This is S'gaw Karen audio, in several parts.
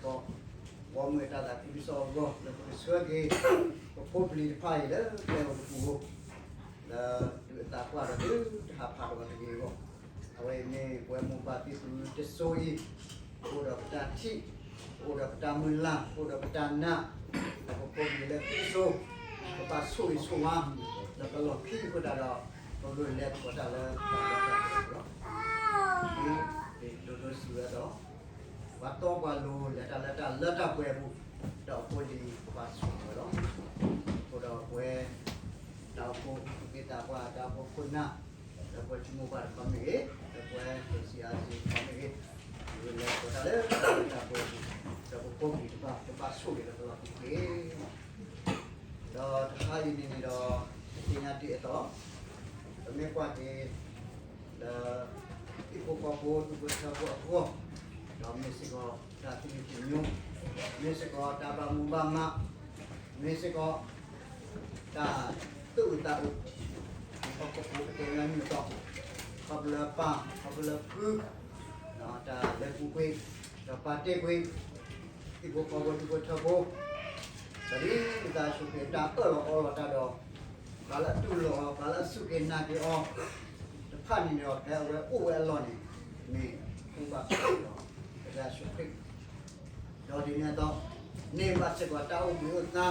ဒီးပမ့ၢ်တၢ်သးခုကစီၣ်အဂီၢ် လၢပကဆှၢက့ၤ ပဖိပလံၤတဖၣ်အံၤလၢကျဲဧိၤပပူၤဧိၤ လၢဒုးအသးပှၢ်ဒီးဒုးတဟးဖးဒီးတဂ့ၤအဂီၢ်, အဝဲအံၤမ့ၢ်ပဝဲမိၢ်ပၢ်သံသူတစိၤအံၤ အိၣ်ဒီးပတၢ်ထံၣ်, အိၣ်ဒီးပတၢ်မုၢ်လၢ်, အိၣ်ဒီးပတၢ်နာ်, ဒီးပဖိပလံၤလၢသံစိၤ ပဘၣ်ဆိၣ်ဂ့ၤဆိၣ်ဝါ လၢပလီၢ်ခံအဃိသတးဒီး ပဂုာ်လဲၤသကိးတၢ်လၢတၢ်လၢတၢ်ပှဲၤလီၤ. ဒ်ဒိၣ်ဒိၣ်စံးဝဲအသိး ပှၤတီပှၤလိၤလဲၤတၢ်လၢတၢ်လၢတၢ်ပှဲၤအပူၤ, ဒီးအဖိလံၤဘၣ်ဆိၣ်ဂ့ၤဝဲလီၤ. အဃိဒီးပဝဲ တၢ်အိၣ်ဖှိၣ်သ့ၣ်တဖၣ် တၢ်အိၣ်ဖှိၣ်ခိၣ်နၢ် လၢပဝဲထံမိၢ်ပှၢ်တခီမ့ၢ်ဂ့ၤ, လၢပဝဲ ကစံအစ့တခီမ့ၢ်ဂ့ၤ, ပလဲၤသကိးတၢ်လၢတၢ်လၢတၢ်ပှဲၤအပူၤ, ဒီးပဖိပလံၤတဖၣ် ကဘၣ်ဆိၣ်ဂ့ၤလၢပလီၢ်ခံတက့ၢ်. ဒီးတဟါအံၤန့ၣ်န့ၣ်ဒီး ပသ့ၣ်ညါဒ်အသိး ပမ့ၢ်ကွၢ်က့ၤ လၢ ဟံၣ်ဖိဃီဖိ ဒူၣ်ဖိထၢဖိအဂီၢ်, ဒီးမ့ၢ်စ့ၢ်ကီးတၢ်သံမံမံ, မ့ၢ်စ့ၢ်ကီးတၢ်ဘၣ်မူဘၣ်မး, မ့ၢ်စ့ၢ်ကီး တၢ်သူၣ်အုးသးအုး ဟံၣ်ဖိဃီဖိကတဲာ်ညါနုာ်အသီ, ခီဖျိလၢပၢ် ခီဖျိလၢဖု, တၢ်လဲၤပူၤကွံာ် ဒီးပာ်တ့ၢ်ကွံာ် ဟံၣ်ဖိဃီဖိ ဒူၣ်ဖိထၢဖိ, ဒီးဒ်ကစၢ်ယ့ၣ်ၡူးခရံာ်တၢ်အၢၣ်လီၤအီလီၤတၢ်ဒီး ပှၤလၢအတူၢ်လိာ်အီၤ ပှၤလၢအစူၢ်က့ၤနာ်က့ၤအီၤ တဖၣ်န့ၣ်ဒီး ဖဲအဝဲအိၣ်ဝဲအလီၢ်န့ၣ် မ့ၢ်အိၣ်ဘၣ်ဆိးဒီး ကစၢ်ယ့ၣ်ၡူးခရံာ်, ဒီးဒ်န့ၣ်အသိး န့ၢ်ဘၣ်စ့ၢ်ကီးတၢ်အိၣ်ဘှံးအိၣ်သါ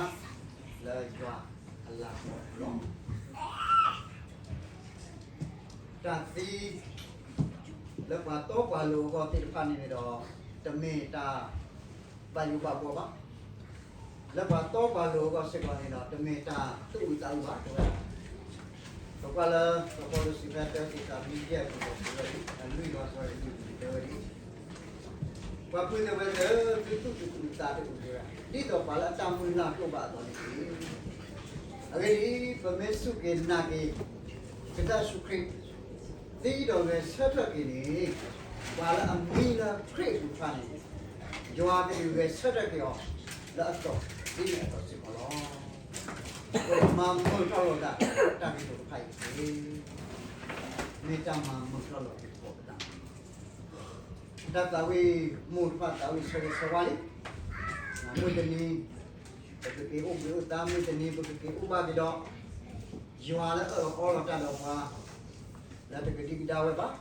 လၢယွၤအလၤကပီၤအပူၤလီၤ. တၢ်သံ လၢပှၤတီပှၤလိၤအဂီၢ်သ့ၣ်တဖၣ်န့ၣ်န့ၣ်ဒီး တမ့ၢ်တၢ်ဘၣ်ယိၣ်ဘၣ်ဘှီဘၣ်. လၢပှၤတီပှၤလိၤအဂီၢ်စ့ၢ်ကီးန့ၣ်ဒီး တမ့ၢ်တၢ်သူၣ်အုးသးအုးဘၣ် တဲဝဲဒၣ်. ပကွၢ်လၢ စီၤပီလူးစံးဖဲတၢသ့းစၤလနံယဲၢ်အပူၤဒီး စံးဝဲဒၣ် အလွံၢ်လီၤ စီၤအလွံၢ်အပူၤန့ၣ် တဲဝဲဒၣ် ပှၤပုၢ်သ့ၣ်ဝဲၢ်သ့ၣ်ဧၢ, သုသူၣ်တအုးသးတအုးတဂ့ၤ, ဒ်သိးပှၤလၢအတၢ်မုၢ်လၢ်တအိၣ်ဘၣ်အသိးန့ၣ်တက့ၢ်. အဂ့ၢ်ဒ်အံၤ, ပမ့ၢ်စူၢ်က့ၤနာ်က့ၤ ကစၢ်ယ့ၣ်ၡူးခရံာ် သံဒီးဂဲၤဆၢထၢၣ်က့ၤန့ၣ်, ပှၤလၢအမံလၢခရံာ်အပူၤတဖၣ်န့ၣ်, ယွၤကဒုးဂဲၤဆၢထၢၣ်က့ၤအီၤ လၢအသီ ဒ်န့ၣ်အသိးစ့ၢ်ကီးလီၤ. မၤမုာ်ထီၣ်လိာ်သး တၢ်ဂ့ၢ်တဖၣ်အံၤတက့ၢ်. မ့ၢ်တၢ်မၤမုာ်ထီၣ်လိာ်သကိးပသး တၢ်သးဝံၣ်မိၢ်တဖၣ် သးဝံၣ်ဆၢဂ့ၤဆၢဝါလံ. မုၢ်တနံၤ ပကက့ၤအိၣ်ဘှံးအိၣ်သါ, မုၢ်တနံၤ ပကက့ၤအိၣ်ဘၣ်က့ၤဒီး ယွၤလၢအၢၣ်လီၤအီလီၤတၢ်ဒီးပှၤ လၢတကဒံကဒါဝဲဘၣ်.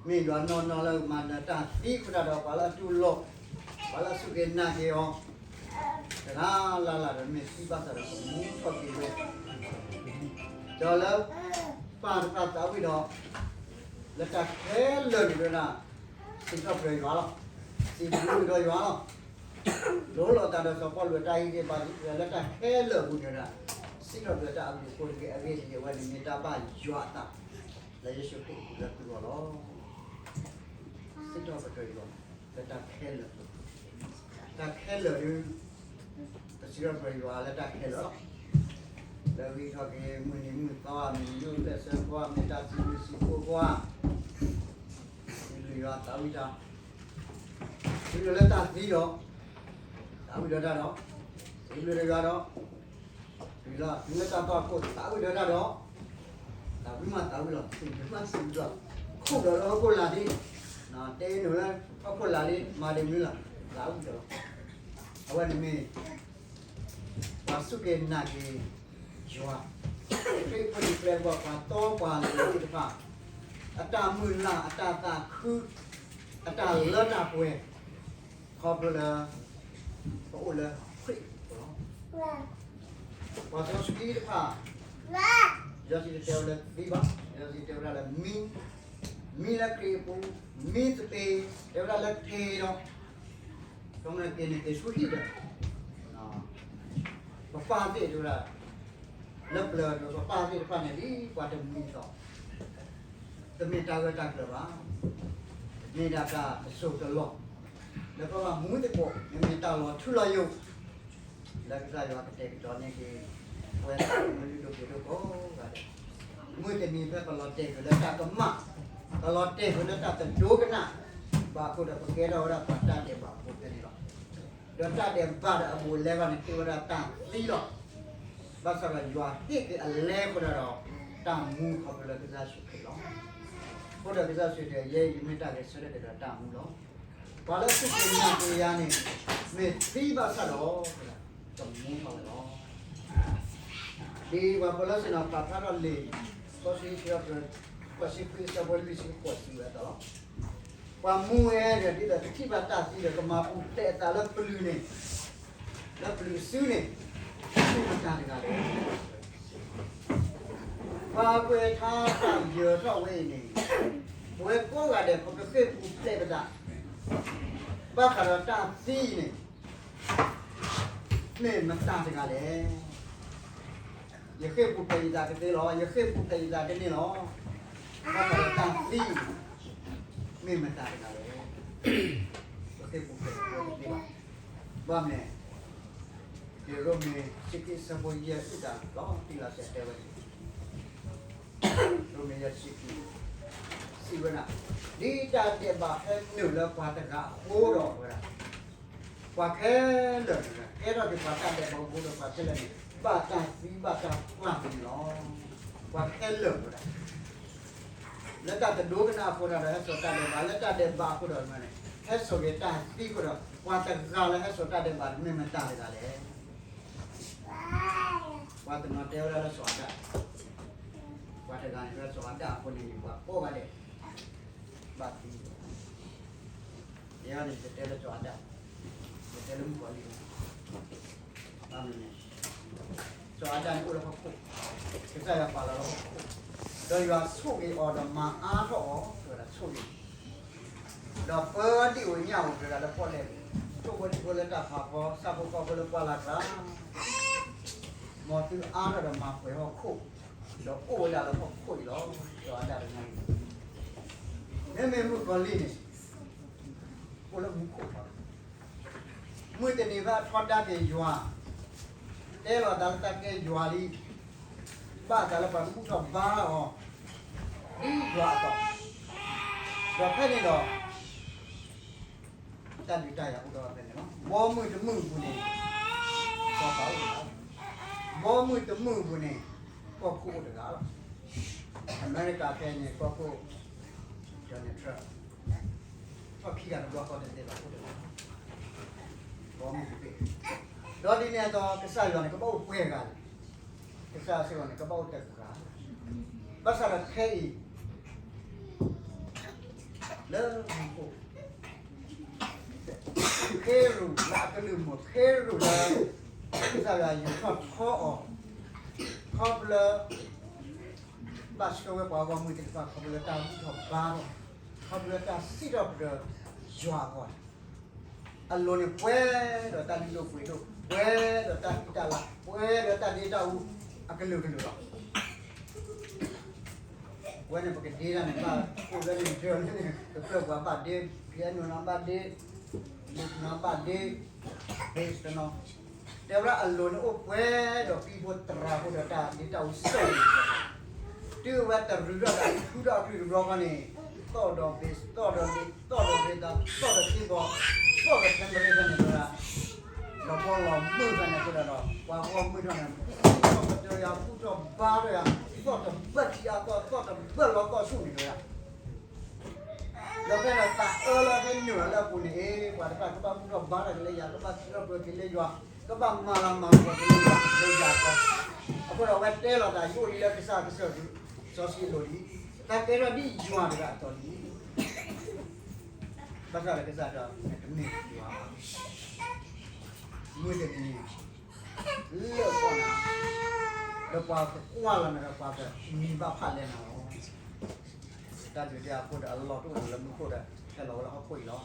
မ့ၢ်ယွၤနီၢ်နီၢ်လၢမၤနၢၤတၢ်သံဃိသတးဒီး ပှၤလၢအတူၢ်လိာ် ပှၤလၢအစူၢ်က့ၤနာ်က့ၤအီၤ တဂၤလၢ်လၢ်ဒီး မ့ၢ်သံဘၣ်ဆၣ်ဒီး ကမူထီၣ်က့ၤဝဲ ဒီးလၢ ပၢ်တဖၣ်သးဝံၣ်ဒီး လၢတၢ်ခဲလၢာ်န့ၣ်ဝဲဒၣ် စံးထီၣ်ပတြၢၤယွၤလီၤ. စံးဘျုးက့ၤဒီးယွၤလီၤ. လိၣ်လိာ်သးဒီးစီၤပီလူးအတၢ်ဟ့ၣ်ဂံၢ်ဟ့ၣ်ဘါ လၢတၢ်ခဲလၢာ်အပူၤန့ၣ်ဝဲဒၣ် စံးထီၣ်ပတြၢၤတၢ်အဘျုးအဖှိၣ်တက့ၢ်. အဂ့ၢ်ဒ်အံၤ, အဝဲန့ၣ်မ့ၢ်တၢ်ဘၣ်ယွၤအသး လၢယ့ၣ်ၡူးခရံာ်အပူၤလၢသုဂီၢ်လီၤ. စံးထီၣ်ပတြၢၤယွၤ လၢတၢ်ခဲလၢာ်, တၢ်ခဲလၢာ်ဒုး ပစံးထီၣ်ပတြၢၤယွၤလၢတၢ်ခဲလၢာ်လီၤ. လၢဂံၢ်ထီၣ်က့ၤ မုၢ်နံၤမုၢ်သီဧါ, မ့ၢ်မ့ၢ်အိၣ်ဖျဲၣ်ဆၢဖိဧါ, မ့ၢ်တၢ်စံးဘျုးစံးဖှိၣ်ဖိဧါ, စံးဘျုးယွၤသးဝံၣ်တၢ်, တုၤလၢတၢ်သံဒီး သးဝံၣ်ဒီးတၢ်ဒီး စံးဘျုးဒီးယွၤဒီး တုၤလၢ တုၤလၢတၢ်တီၢ်ခိၣ် သးဝံၣ်ဒီးတၢ်ဒီး သးဝံၣ်မးသးဝံၣ်လီၤ, စံးဘျုးမးစံးဘျုးလီၤ, ခိၣ်ဒီးလၢဟီၣ်ခိၣ်လာ်လံ, တဲနုာ်လၢဟီၣ်ခိၣ်လာ်လံ မၤတမံၤလီၤ, သးဝံၣ်ဒီးလီၤ. အဝဲန့ၣ်မ့ၢ် ပှၤစူၢ်က့ၤနာ်က့ၤ ယွၤ, ခရံာ်ဖိဒံးပျဲၢ်တဘီ ပှၤတီပှၤလိၤသ့ၣ်တဖၣ် အတၢ်မုၢ်လၢ် အတၢ်သးခု အတၢ်လၢတၢ်ပှဲၤ ခီဖျိလၢ ပအိၣ်လၢခရံာ်အပူၤလီၤ. ပှၤစီဆှံတဖၣ် လံာ်စီဆှံတတဲဝဲလၢသံဘၣ်, လံာ်စီဆှံတဲဝဲဒၣ်လၢမံ, မံလၢခရံာ်အပူၤ, မံသပ့ၤ, တဲဝဲဒၣ်လၢထံးဒီး ကမၣ်က့ၤန့ၣ်က့ၤဆူဟံၣ်ဒီး ပပၢ်သ့ၣ်တဲဝဲဒၣ် လၢပျၢၤဒီးပပၢ်သ့ၣ်တဖၣ်န့ၣ် ဒ်ပှၤတမံၤအသိး တမ့ၢ်တၢ်ဂၢၢ်တၢ်ကျၢၤဘၣ်. မ့ၢ်ဒၣ်တၢ်တစိၢ်တလီၢ် လၢပဘၣ်မူသကိး မ့မ့ၢ်တၢ်လီၤထူလီၤယိာ် လၢကစၢ်ယွၤကတဲာ်ကတီၤန့ၢ်က့ၤ ပဝဲဒၣ်မုၢ်လုၢ်ဒိၣ်ပှ့ၤဒိၣ်ကိးဂၤဒဲး, မုၢ်တနံၤဖဲပလီၤတဲာ်ကွံာ်လၢတၢ်ကမၣ်, ပလီၤတဲာ်ကွံာ်လၢတၢ်တဒိကနၣ်ဘၣ်အဃိဒီး ပကဲထီၣ်ဝဲဒၣ်ပှၤတၢ်ဒဲးဘးဖိဖဲန့ၣ်လီၤ. ဒီးတၢ်ဒဲးဘးဒီးအဘူးအလဲဘၣ်န့ၣ် ကဲဝဲဒၣ်တၢ်သံလီၤ. ဘၣ်ဆၣ်ဒီးယွၤဟ့ၣ်က့ၤအလဲအဃိဒီး တၢ်မူခီဖျိလၢကစၢ်ယ့ၣ်ၡူးခရံာ်လီၤ. အဃိဒီးကစၢ်ယ့ၣ်ၡူးတဲ ယဲယမ့ၢ်တၢ်ဂဲၤဆၢထၢၣ်က့ၤဒီးတၢ်မူလီၤ. ပှၤလၢအစူၢ်က့ၤနာ်က့ၤယၤန့ၣ် မ့ၢ်သံဘၣ်ဆၣ်ဒီး ကမူထီၣ်ဝဲလီၤ. ဒ်ပှၤပၢၤလီၢ်ဆ့ၣ်နီၤပာ်ဖျါထီၣ်လံာ်စီဆှံ ခံ ပှၤစံးဃ့စံးဖဲလွံၢ်ဆံဃိးစံးဝဲအသိးလီၤ. ပှၤမူဝဲဒီး ဒ်သိးတထံၣ်ဘၣ်တၢ်သံဒီး ကမၤပူၤဖျဲးအသးလၢပျုၤန့ၣ်, လၢပျုၤစုန့ၣ်, မ့ၢ်မတၤတဂၤလဲၣ်. ပှၤကွဲးထါတၢ်ယၢၤထီၣ်ဝဲအံၤန့ၣ်, ပဝဲကိးဂၤဒဲး ပကဃ့ၢ်ပူၤဖျဲးပသး ဘၣ်ဃးဒီးတၢ်သံန့ၣ် မ့ၢ်မတၤတဂၤလဲၣ်. ယဃ့ၢ်ပူၤဖျဲးယသးကသ့လီၤ, ယဃ့ၢ်ပူၤဖျဲးယသးကန့ၢ်လီၤ. ဘၣ်ဃးဒီးတၢ်သံ, မ့ၢ်မတၤတဂၤလဲၣ်. ပဃ့ၢ်ပူၤဖျဲးယသးကသ့လီၤ. ဘၣ်မနုၤလဲၣ်, ရိမ့ၤဆံခံဆၢဖိယဲၢ်အုၣ်တၢ်လီၤတံၢ်လီၤဆဲးတဲဝဲန့ၣ်, ရိမ့ၤယဲၢ်ဆံခံ စံးဝဲဒၣ်, ဒ်တၢ်ဒဲးဘးဟဲနုာ်လၢပှၤတဂၤအဃိဒီးဝဲဒၣ်, ပှၤခဲလၢာ်န့ၣ် ကဲထီၣ်က့ၤပှၤတၢ်ဒဲးဘးအဃိဒီး ပှၤခဲလၢာ်န့ၣ် ဘၣ်တၢ်သံဘၣ်တၢ်ပျၢ်န့ၣ်လီၤ. ပှၤခဲလၢာ်ဝဲဒၣ် လၢတၢ်တဒိကနၣ်အဃိဒီး ဟဲစိာ်တၢ်ဒဲးဘး, လၢတၢ်ဒဲးဘးအဃိဒီးန့ၣ် ဟဲစိာ်က့ၤတၢ်သံအဃိဒီး ပှၤတဂၤလၢဟဲစိာ်တၢ်ဒဲးဘးန့ၣ် မ့ၢ်မတၤတဂၤလဲၣ်. ပှၤတနီၤတဲဝဲဒၣ်လၢစီၤအၤဒၣ်, ပှၤတဂၤန့ၣ် လၢစီၤအၤဒၣ်အဃိန့ၣ် ပှၤကိးဂၤဒဲး ဘၣ်သံ ယဲန့ၣ် ယတတဲလၢစီၤအၤဒၣ်, ယတဲလၢမုၣ်ကီၤလံၢ်, ဘၣ်မနုၤလဲၣ်, စီၤအၤဒၣ်န့ၣ်အိၣ်လၢဟီၣ်ခိၣ်, ကစၢ်ယွၤပာ်လီၤလၢဟီၣ်ခိၣ်, ဒီးယွၤဆိၣ်ဂ့ၤအီၤဒီးမၤအါထီၣ်အီၤ, တဲဝဲဒၣ်ဆိၣ်ဂ့ၤ, ဒီးပၢဒံၣ်ဧိၤညၣ်ဧိၤ တဲဝဲဒၣ်လၢပီၣ်လဲၣ်ပူၤ, ထိၣ်ဖိလံၣ်ဖိလၢတၢ်ဖးဖီ, ဆၣ်ဖိကီၢ်ဖိလၢပှၢ်လၢ်ကျါ, မ်သုအါထီၣ်ဒီးမၤပှဲၤဟီၣ်ခိၣ်, ဒီးအိၣ်ဝဲဒၣ်လၢဟီၣ်ခိၣ်အံၤလီၤ. စီၤအၤဒၣ်တနံၤအံၤ, မ့မ့ၢ်မုၣ်ကီၤလံၢ်န့ၣ် အိၣ်လၢမူခိၣ်လီၤ. မုၢ်တနံၤဖဲအထီဒါက့ၤယွၤ, တဲလီၤသးလၢတၢ်ကဲယွၤလံ, ဘၣ်သးလၢပှၤဘူၣ်ထီၣ်ဘါအီၤ, ဒ်ယွၤအသိး, ဒီးဖဲန့ၣ်ဒီး တၢ်ဒုးတၢ်ယၤအိၣ်ဒီးဖဲန့ၣ်လီၤ. ဘီမုၢ်တမုၢ်အပူၤန့ၣ် စီၤပၤအိၣ်တဂၤ, ဘီမုၢ်တမုၢ်အပူၤန့ၣ် ကီၢ်ခိၣ်အိၣ်တဂၤလီၤ. အမဲရကၤခဲအံၤန့ၣ် ကီၢ်ခိၣ် Donald Trump ထီၣ်ခံဂၤတဘျီဃီတသ့ဘၣ်အိၣ်တဂၤ, ဘီမုၢ်တဘ့ၣ်, ဒီးဒ်န့ၣ်အသိး ကစၢ်ယွၤန့ၣ် ကဘၣ်အိၣ်ပှဲၤဂၤလံ, ကစၢ်စ့ၢ်ကီးန့ၣ် ကဘၣ်အိၣ်တဂၤ, ဘၣ်ဆၣ်ဒီးခဲအံၤ လၢမူခိၣ် ခ့ရူၢ်လၢအကလုၢ်မိၢ် ခ့ရူၢ်လၢ ကစၢ်ယွၤယူာ်ထီၣ်ထီအီၤ, ခီဖျိ ဘၣ်ဆှၢဝဲပှၤဂီၢ်မုၢ်သ့ၣ်တဖၣ် ခီဖျိလၢတၢ်ဘူၣ်ထီၣ်ဘါထီၣ်, ခီဖျိလၢတၢ်စံးထီၣ်ပတြၢၤယွၤအဂီၢ်, အလိၤန့ၣ် ပှဲၤဒီးတၢ်လုၢ်ဒိၣ်ပှ့ၤဒိၣ်, ပှဲၤဒီးတၢ်ဃံတၢ်လၤ, ပှဲၤဒီးတၢ်ဒ့တၢ်အူအကလုာ်ကလုာ်လီၤ. ပဝဲန့ၣ် ပကဒ့တၢ်န့ၣ် ဘၣ်အိၣ်လၢန့ၣ် ကတၢၢ်န့ၣ် ကတၢၢ်ပှၤဘၣ်ဒ့, ဖံးအညိၣ်နီၤဘၣ်ဒ့, မုၢ်နီၤဘၣ်ဒ့, ဘ့ၣ်တနီၤ, တဲဝဲဒၣ်အလိၤန့ၣ်အိၣ်ပှဲၤဒီး ပံဖိတရၤဖိဒီးတၢ်ဒ့တၢ်အူစၢၢ်န့ၣ်, တုၤအဝဲတရုၤထီၣ်ဒီး ထူထီၣ်အကလုၢ်တဘျီဃီန့ၣ်, သီၣ်ဒီးဘ့ၣ်, သီၣ်ဒီးဒ့, သီၣ်ဒီးရ့သး, သီၣ်ဒီးထံဘီ, သီၣ်ဒီး camera ဖဲန့ၣ်ဝဲဒၣ် ဒီးပှၤလီၤမုၢ်ဖဲန့ၣ်အဃိဒီး ပှၤဂီၢ်မုၢ်ထီၣ်န့ၣ် ဘူၣ်ထီၣ်ပတြၢၤယၤ ဘူၣ်ထီၣ်ဘါထီၣ်ယၤ, သီၣ်တဘၢၣ်ထံအါသီၣ် သီၣ်တဘၢၣ်လီသီၣ်ဆူၣ်န့ၣ်ဝဲဒၣ်. ဒီးဖဲန့ၣ်သးအၢလၢဟဲနုာ်လီၤလၢအပူၤန့ၣ် ပှၤတဖၣ်ကဘၣ်ဘူၣ်ထီၣ်ဘါထီၣ်က့ၤလၢယၤ, ကဘၣ်စံးထီၣ်ပတြၢၤက့ၤလၢယွၤ, ကဘၣ်မၤလၤမၤကပီၤက့ၤလၢယွၤ, လၢယၤကီ, အဃိဒီးအဝဲတဲလီၤသး ယအိၣ်လံလၢကစၢ်ကစၢၢ်ကလိစီဆှံအလိၤလံ, တၢ်ကဲထီၣ်ဒ်ယွၤတဂၤအသိးလံ. ဘၣ်ဆၣ်ဒီးကစၢ်ဒီး နတမ့ၢ်ယွၤဘၣ်. မုၢ်တနံၤန့ၣ် လၢပှၤနၤ, ဒီးပှၤကကွၢ်လီၤနၤဒီးပှၤကမံဘၣ်ဖးလဲနၤလီၤ. တၢ်ဒုးတၢ်အဃိဒီးအလီၢ်တအိၣ်လၢမူခိၣ်ဒီး ဟဲလီၤဝဲလၢဟီၣ်ခိၣ်အံၤလီၤ.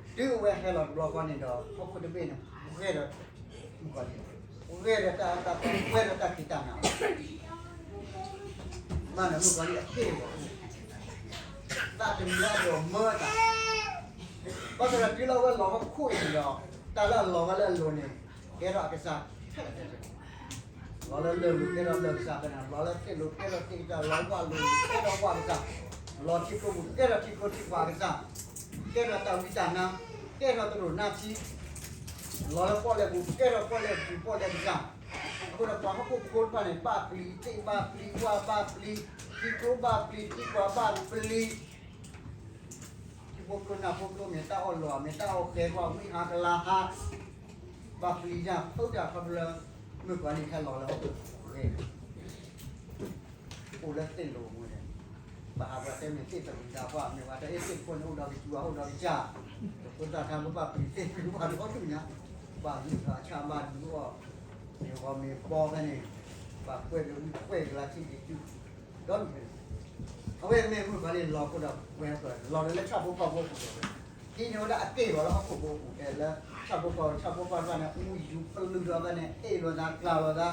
တုၤအဝဲဟဲလီၤတဘျီဃီန့ၣ်ဒီး ဟီၣ်ခိၣ်တဘ့ၣ်န့ၣ် ပှဲၤဒီး မုၣ်ကီၤလံၢ်, ပှဲၤဒီးတၢ်အၢတၢ်သီ, ပှဲၤဒီးတၢ်ဖံးတၢ်မၤလီၤ. ဘၣ်န့ၣ်မုၣ်ကီၤလံၢ်အဟ့ၣ်လီၤ, သးတမံၤလၢအဒိးမၢအသး, ဘၣ်ဆၣ်ဒီးတုၤလၢအဝဲလီၤဟီၣ်ခိၣ်အံၤန့ၣ်ဒီး တၢ်လၢအလီၤဝဲလၢအလိၤန့ၣ် ကဲထီၣ်အကစၢ်ထဲလဲၣ်ထဲလဲၣ်, လီၤလၢလၢၢ်လိၤကဲထီၣ်လၢၢ်ကစၢ်ဖဲန့ၣ်, လီၤလၢသ့ၣ်လိၤကဲထီၣ်သ့ၣ်ကစၢ်, လီၤဝၣ်လိၤကဲထီၣ်ဝၣ်ကစၢ်, လီၤထံကျိပူၤကဲထီၣ်ထံကျိထံပှၤကစၢ်, ကဲထီၣ်တၢ်ဝံတၢ်နါ, ကဲထီၣ်သရိာ်နါထံ, လီၤလၢပီၣ်လဲၣ်ပူၤကဲထီၣ်ပီၣ်လဲၣ်ပူၤပီၣ်လဲၣ်ကစၢ်, အဃိဒီးပှၤဟီၣ်ခိၣ်ဖိတဖၣ်န့ၣ် ဘၣ်ပျံၤ, သ့ၣ်ဘၣ်ပျံၤ, ဝၣ်ဘၣ်ပျံၤ, ထံကျိဘၣ်ပျံၤ, ထံပှၤဘၣ်ပျံၤ, ထံ ဖိကျိနၢ်ဖိကျိမ့ၢ်တၢ်အီၣ်လီၤ မ့ၢ်တၢ်အီၣ်ဃဲကွၢ် ဝံဟါကလါဟါ ဘၣ်ပျံၤတၢ်ဖုးတၢ်ခီဖျိလၢ မုၣ်ကီၤလံၢ်ခဲလီၤလၢဟီၣ်ခိၣ်ဂဲၤ အိၣ်လၢသ့ၣ်လိၤမူန့ၣ် ဘၣ်ဟးပှၤတဲမ့ၢ်သ့ၣ်တဝံၤတၢ်ပှၢ် မ့ၢ်ဝဲတၢ်အ့ၣ်သ့ၣ်တခိၣ်န့ၣ် အိၣ်ဒီးကစူၤ အိၣ်ဒီးကစၢ် တဃိသတးထါပဘၣ်ပျံၤသ့ၣ်ပျံၤပှၤဒီဒူၣ်ညါ ဘၣ်မုၢ်ဘၣ်ဆၣ်ဘၣ်ဒုးအီၣ် မ့ၢ်ဂီၤမ့ၢ်ဘီဖဲန့ၣ် ဘၣ်ကွဲးကဝံကွဲးကလါထံၣ်က့ၤတုၤ ဒီဒူၣ်န့ၣ် အဝဲမ့ၢ်မုၣ်ကီၤလံၢ်လီၤအဃိဒီး ပှဲၤပၢၢ် လီၤဒီးလၢဆၣ်ဖိကီၢ်ဖိအပူၤဒီး ဟံးန့ၢ်ဝဲဒၣ်အက့ၢ်ဂီၤလၢဟီၣ်ခိၣ်ဖိအပူၤ တဲလၢ ဆၣ်ဖိကီၢ် ဆၣ်ဖိကီၢ်တဖၣ်န့ၣ် အူယူၤပလုၢ်ထီၣ်သးန့ၣ် အ့ၣ်လိာ်သး ကျၢ်လိာ်သး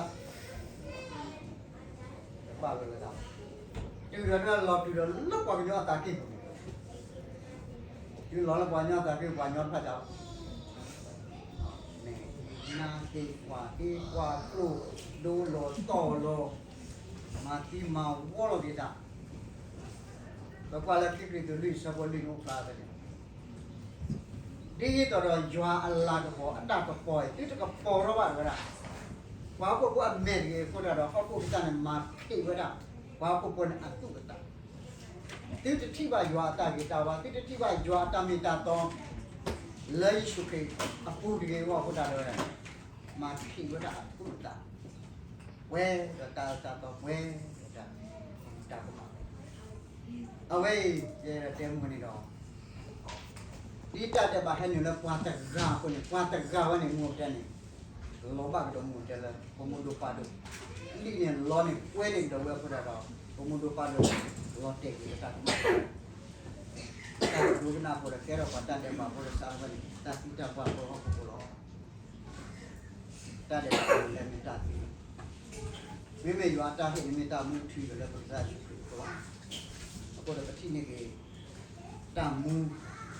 တဘၣ်လၢၤလၢၤတၢ်ဘၣ် တုၤဒီးလီၤတုၤဒီးလၢပှၤကညီအသးကံၢ်ပူၤန့ၣ် တုၤလီၤလၢပှၤကညီအသးကံၢ်ပူၤ ပှၤကညီတဖၣ်တၢ် မ့ၢ်နါသ့ၣ်ကွၢ်သ့ကွၢ်ကျိၣ် ဒိလီၤတီၢ်လီၤ မၤသံမၤဝီလီၤက့ၤတၢ် ပကွၢ်လၢခံကရံၣ်သူးလွံၢ် ဆၢဖိလွံၢ်န့ၣ်အိၣ်ဖျါဖဲန့ၣ် ဒ်သိးဒီးယွၤအလၤကပီၤအတၢ်ကပီၤအံၤ သုတကပီၤထီၣ်ဘၣ်ဝဲဒၣ် ပှၤဟီၣ်ခိၣ်ဖိအမဲာ်တဂ့ၤအဃိတၢ်ဒီး ဟီၣ်ခိၣ်ကစၢ်န့ၣ်မၤဖံးဝဲဒၣ် ပှၤဟီၣ်ခိၣ်ဖိန့ၣ်အသူၣ်အသး သုတထံၣ်ဘၣ်ယွၤအတၢ်ဂ့ၤတၢ်ဝါ သုတထံၣ်ဘၣ်ယွၤအတၢ်မ့ၢ်တၢ်တီ လၢယ့ၣ်ၡူးခရံာ်အပူၤတဂ့ၤအဂီၢ်အဃိတၢ်ဒီး မၤဖံးဝဲဒၣ်အသူၣ်အသး ပှဲၤဒီးတၢ်အၢတၢ်သီ ပှဲၤဒီးတၢ် တၢ်ကမၣ် အဝဲအံၤ ယဲဒၣ်တဲမုၢ်န့ၣ်ဒီး ဒ်တၢ်ဒဲးဘးဟဲနုာ်လၢပှၤတဂၤအဃိန့ၣ် ပှၤတဂၤဝဲန့ၣ် မူအတဲန့ၣ် လီၤဘၣ်ကဒီးမူအတဲလၢ ပမိၢ်ဒိၣ်ပၢ်ဒိၣ် လံာ်န့ၣ်လီန့ၣ် ကွဲန့ၢ်ကဒီးဝဲအဃိတၢ်ဒီး ပမိၢ်ဒိၣ်ပၢ်ဒိၣ် လီၤတဲာ်က့ၤလၢတၢ်ကမၣ် တၢ်ကဒိကနၣ်အဃိဒီး ကဲထီၣ်ပှၤတၢ်ဒဲးဘးဖိဒီးစးထီၣ်ဖဲန့ၣ် တၢ်သံတၢ်ပှၢ်ဖိဟီၣ်ခိၣ်ဖိလီၤ. တၢ်ဒဲးဘးဖိလဲၤမ့ၢ်တၢ်သံ မ့မ့ၢ်ယွၤအတၢ်ဟ့ၣ်န့ၣ်မ့ၢ်တၢ်မူထူယိာ်လၢပကစၢ်ယ့ၣ်ၡူးခရံာ်အဃိလီၤ. အဃိဒီးပထံၣ်န့ၢ်က့ၤ တၢ်မူ ခီ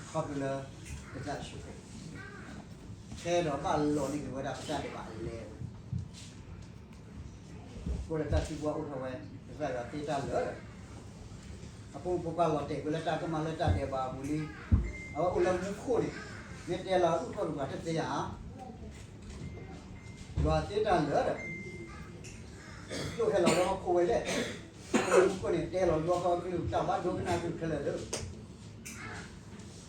ဖျိလၢ ကစၢ်ယ့ၣ်ၡူးခရံာ် ခဲဒီးဘၣ်လီၤန့ၢ်က့ၤဝဲဒၣ်ပတၢ်ဒဲးဘးအလဲဝဲ အဃိဒီးတၢ်သံကွၢ်အိၣ်ထီၣ်ဝဲ ကစၢ်ယွၤသ့တၢ်လၢာ်ဒီး အဖိမုၣ်ဖိခွါလီၤတဲာ်ကွံာ်လၢတၢ်ကမၣ်လၢတၢ်ဒဲးဘးအပူၤလံ. အဝဲအိၣ်လၢမူခိၣ်န့ၣ် မ့ၢ်တဲလီၤအုၣ်ထီၣ်က့ၤပှၤတသ့ဧါ. ယွၤသ့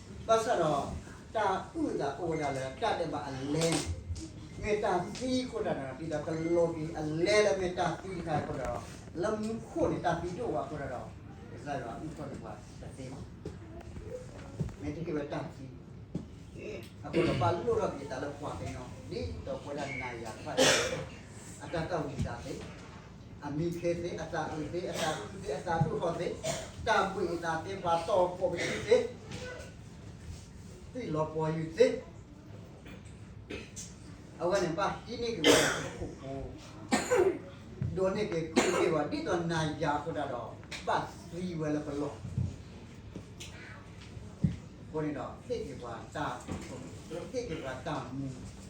တၢ်လၢာ်ဒီး ကျိၣ်ဟဲလီၤလၢဟီၣ်ခိၣ်ဝဲလဲၣ်. မူခိၣ်န့ၣ်တဲလီၤလၢဟီၣ်ခိၣ်ကလုၢ် တၢ်ဘၣ်ဒိကနၣ်ကလုၢ်ခဲလၢာ်လၢ ဘၣ်ဆၣ်ဒီး တၢ်အုၣ်အသးအိၣ်ဝဲဒၣ်လၢတၢ်ဒဲးဘးအလဲန့ၣ် မ့ၢ်တၢ်သံအဃိတၢ်ဒီး ဒ်သိးကလီၤက့ၤအလဲလၢမ့ၢ်တၢ်သံတခါအဃိဒီး လၢမူခိၣ်န့ၣ် တၢ်သံတအိၣ်ဘၣ်အဃိတၢ်ဒီး ကစၢ်ယွၤအုၣ်ထီၣ်က့ၤပှၤတသ့ဘၣ်. မ့ၢ်တဟ့ၣ်ဝဲတၢ်သံ အဃိဒီးဘၣ်လိၣ်ထီၣ်က့ၤသးလၢပှၤကညီ ဒ်သိးပဝဲဒၣ်နၤယၤတဖၣ်အံၤ အတၢ်သၣ်ဝံၤသးသ့, အမံခ့သ့, အသးအုးသ့, အသးခုသ့, အသးဒိၣ်ထီၣ်သ့, တၢ်ဘှံးအသးသ့, ပှၤတီၢ်ဖှိၣ်ပစုသ့, သွံၣ်လီၤပှီၤယုာ်သ့, အဝဲန့ၣ်ဘၣ်ဟံးန့ၢ်က့ၤဝဲဒၣ်ဟီၣ်ခိၣ်ဖိ, ဒိးန့ၢ်က့ၤကူၣ်က့ၤဝဲ ဒ်သိးနၤယၤအဃိတၢ်ဒီး ဘၣ်သံဝဲလၢပလီၢ် အဃိန့ၣ်ဒီး ဟ့ၣ်က့ၤပှၤတၢ်, ဟ့ၣ်က့ၤပှၤတၢ်မူ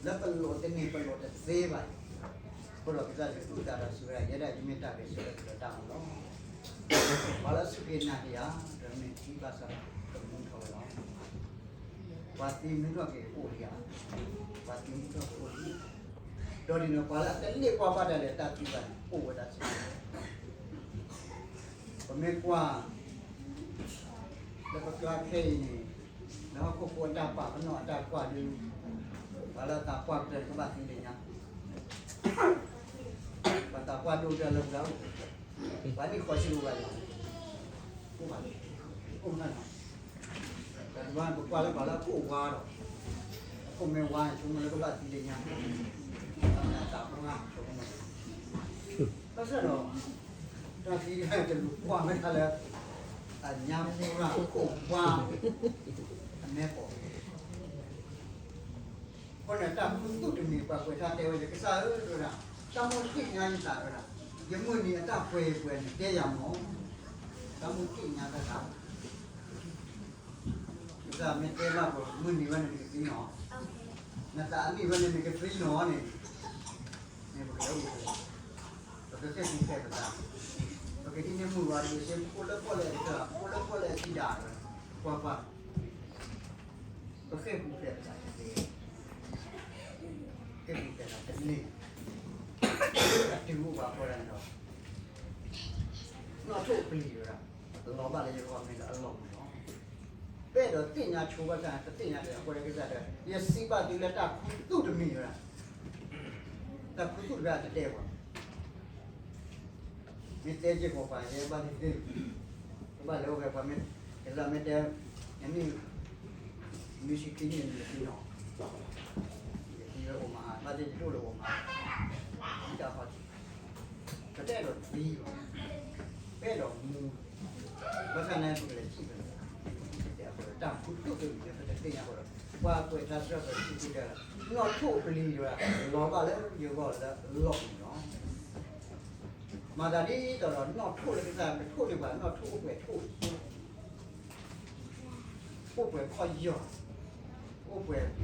လၢပလိးတန့ၢ်ပလိးတသ့ဘၣ်အံၤ, အဃိဒီးကစၢ်ယွၤအုၣ်သးဒီးစံးဝဲဒၣ် ယဲဒၣ်ယမ့ၢ်တၢ်ဂဲၤဆၢထၢၣ်ကဒီးတၢ်မူလီၤ. ပှၤလၢအစူၢ်က့ၤနာ်က့ၤယၤ ဒီးမ့ၢ်သံဘၣ်ဆၣ်ဒီးကမူထီၣ်ဝဲလီၤ. ပှၤသံမူထီၣ်က့ၤအိၣ်လံဧါ, ပှၤသံမူထီၣ်က့ၤအိၣ်လံ. ဒီးဒ်န့ၣ် ပှၤလၢအတန့ၢ်ကွၢ်ဘၣ်ဒၣ်လဲာ်တၢ်သံဘၣ်န့ၣ် အိၣ်ဝဲဒၣ်စ့ၢ်ကီး ပမ့ၢ်ကွၢ် လၢပကျါခဲအံၤန့ၣ် လၢဟီၣ်ခိၣ်ဖိအတၢ်ပာ်ပနီၣ်အတၢ်ကွၢ်ဒုး ပှၤလၢအသးပှၢ်ကတၢၢ်ကဘၣ်သံလၢညါ, ပှၤသးပှၢ်ဒိၣ်ကတၢၢ်လၢပှၤအိၣ်, ပှၤနံၣ်ဃီးဆံလၢပှၤလၢ အိၣ်ဘၣ်လၢ အိၣ်ဘၣ်လီၤ. ဒီးတဘျီန့ၣ် ပကွၢ်လၢပှၤလၢအခိၣ်ဝါဒီး အခိၣ်မ့ၢ်ဝါန့ၣ် ဆိကမိၣ်လၢကဘၣ်သံလၢညါ, အသးပှၢ်ဆိကမိၣ် ဘၣ်ဆၣ်ဒီး တၢ်သံတၢ်တလူၤကွၢ်ဝဲဒၣ်လၢ အညါပူၤရၢ်ခိၣ်ဝါ အမဲာ်ကီၢ် အဃိန့ၣ်တၢ်ခူသူၣ်တမံၤပှၤကွဲးထါတဲဝဲလၢ ကစၢ်ဧၢ တၢ်မိၣ်သ့ၣ်ညါယသးဝဲဒၣ်, ယမုၢ်နံၤအတၢ်ပှဲၤပှဲၤန့ၣ် တဲယၤမး, တၢ်မိၣ်သ့ၣ်ညါတၢ်သး ကစၢ်မ့ၢ်တဲဘၣ်ပှၤ မုၢ်နံၤဝဲန့ၣ်နကသံနီၤ, နသးအနံၣ်ဝဲန့ၣ်နကသံနီၤန့ၣ်, န့ၣ်ပကလဲၤအိၣ် ပကဃ့ၢ်ပူၤဖျဲးပသး, ပကဟံးန့ၢ်မုၢ်ဝါဒံးစ့ ပအိၣ်လၢပီၣ်လဲၣ်တကၢၢ် ပအိၣ်လၢပီၣ်လဲၣ်အထံဒၣ်, ကွၢ်ကွၢ်, ပဃ့ၢ်ပူၤဖျဲးပသးတသ့, ဃ့ၢ်ပူၤဖျဲးတသ့, အတုၤအိၣ်ပှၤဃီဒၣ်န့ၣ်ဒီး နီၣ်ထိၣ်ပျံၤဝဲဒၣ်, လီၤဘၣ်လၢယဂီၢ်မ့ၢ်လၢအလီၢ်မးလီၤ. အဲၣ်ဒိးသ့ၣ်ညါဆိဘၣ်ဆၣ် တသ့ၣ်ညါဒီး အဃိဒီးကစၢ်ဒီး ယစံးဘၣ်သုလၢတၢ်ခူသူၣ်တမံၤဝဲဒၣ်, တၢ်ခူသူၣ်တဂၤတတဲဘၣ်, မ့ၢ်တဲက့ၤပိာ်ပၤယဲဘၣ်သ့ၣ်သ့ၣ်, ကဘၣ်လဲၤအိၣ်ဝဲပှၤမ့ၢ်, ကစၢ်မ့ၢ်တဲ, နမ့ၢ်, နွံဆံခံနံၣ်န့ၣ် ယသံနီၤ, ယသံဝဲအိၣ်မး ဘၣ်သ့ၣ်ယဒိၣ်လၢအိၣ်မး, ဒ်တၢ်ခီၣ်ထံး, ပတအဲၣ်ဒိးသံဘၣ်, ပအဲၣ်ဒိးမူ ဘၣ်ဆၣ်န့ၣ် ပကလဲၤစံးဘၣ်, တၢ်ခူသူၣ်တမံၤ ပတသ့ၣ်ညါဃိဒီး ပှၤကွဲးထါစံးထီၣ်ပတြၢၤခံဆံတၢ, နီၣ်ထိၣ်ပျံၤတဂၤ လီၤဘၣ်လၢယဂီၢ်လၢအလီၢ်ပူၤလီၤ. မၤသးဒ်သိးဒီး နီၣ်ထိၣ်လၢကစၢ်ကထိၣ်န့ၢ်ပှၤ နီၣ်ထိၣ်အိၣ်ပှဲၤထိၣ်, အိၣ်ပှဲၤခီၣ်ယီၢ်, အိၣ်ပှဲၤဘ့ၣ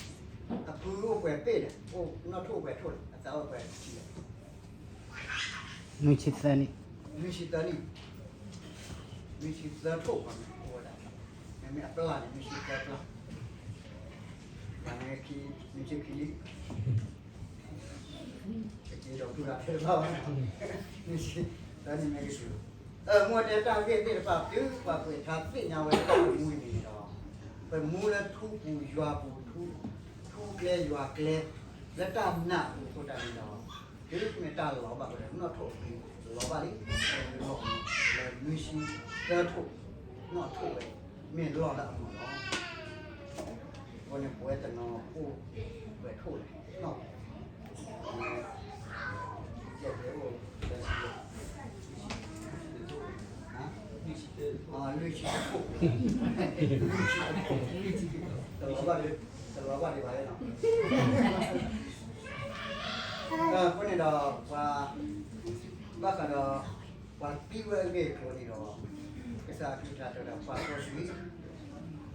်, အဖုအိၣ်ပှဲၤဘ့ၣ်ဒီး နီၣ်ထိၣ်အိၣ်ပှဲၤထိၣ်ဒီး အသးအိၣ်ပှဲၤထံၣ်ဒီး နွံဆံသၢနံၣ်, နွံဆံသၢနံၣ်, နွံဆံသၢထိၣ်ပှၤမ့ၢ်အိၣ်ဝဲဒၣ်, မ့မ့ၢ်အပျၢ်န့ၣ် နွံဆံသၢပျၢ်, ပှၤန့ၣ်ခံ, နွံဆံခံနံၣ်, ကက့ၤဒီးဖုဂၤထဲတဘၣ်ဘၣ်, နွံဆံသၢနံၣ်မ့ၢ်ကစၢ်, အၢ မ့ၢ်တဲတၢ်ဂ့ၢ်သ့ၣ်တဖၣ် တုၤပှၤကွဲးထါသ့ၣ်ညါဝဲတၢ်မူအံၤန့ၣ်ဒီး, ပမူလၢထူပူၤယွၤပူၤ, ထူကျဲယွၤကျဲ, လၢတၢ်နာ်အပူၤအဃိတၢ်န့ၣ်ဒီး, တုၤမ့ၢ်တၢ်လီၤဘၣ်ဃိဒီး နီၣ်ထိၣ်အပျံၤလီၤဘၣ်လံ, လီၤ, လၢနွံဆံသၢထိၣ်, နီၣ်ထိၣ်ဝဲ, မ့ၢ်လီၢ်လၢအမုာ်လီၤ. အဃိန့ၣ် ပဝဲတနီၤအိၣ်ပှဲၤထိၣ်လီၤ, နွံဆံသၢထိၣ်, လွံၢ်ဆံတထိၣ်, တလီၤဘၣ်ဒံး, တလီၤဘၣ်ဒံးဘၣ်လီၤ. အဃိန့ၣ်ဒီး ပှၤ, ဘၣ်ဃးဒီး ပှၤသံဝဲအဂ့ၢ်အကျိၤန့ၣ်ဒီး, ကစၢ်အကလုၢ်ကထါတဲဝဲဒၣ် ပှၤစီဆှံ,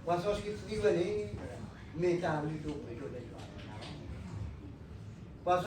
ပှၤစီဆှံသံဝဲန့ၣ်, မ့ၢ်တၢ်လုၢ်ဒိၣ်ပှ့ၤဒိၣ်လၢယွၤလီၤ.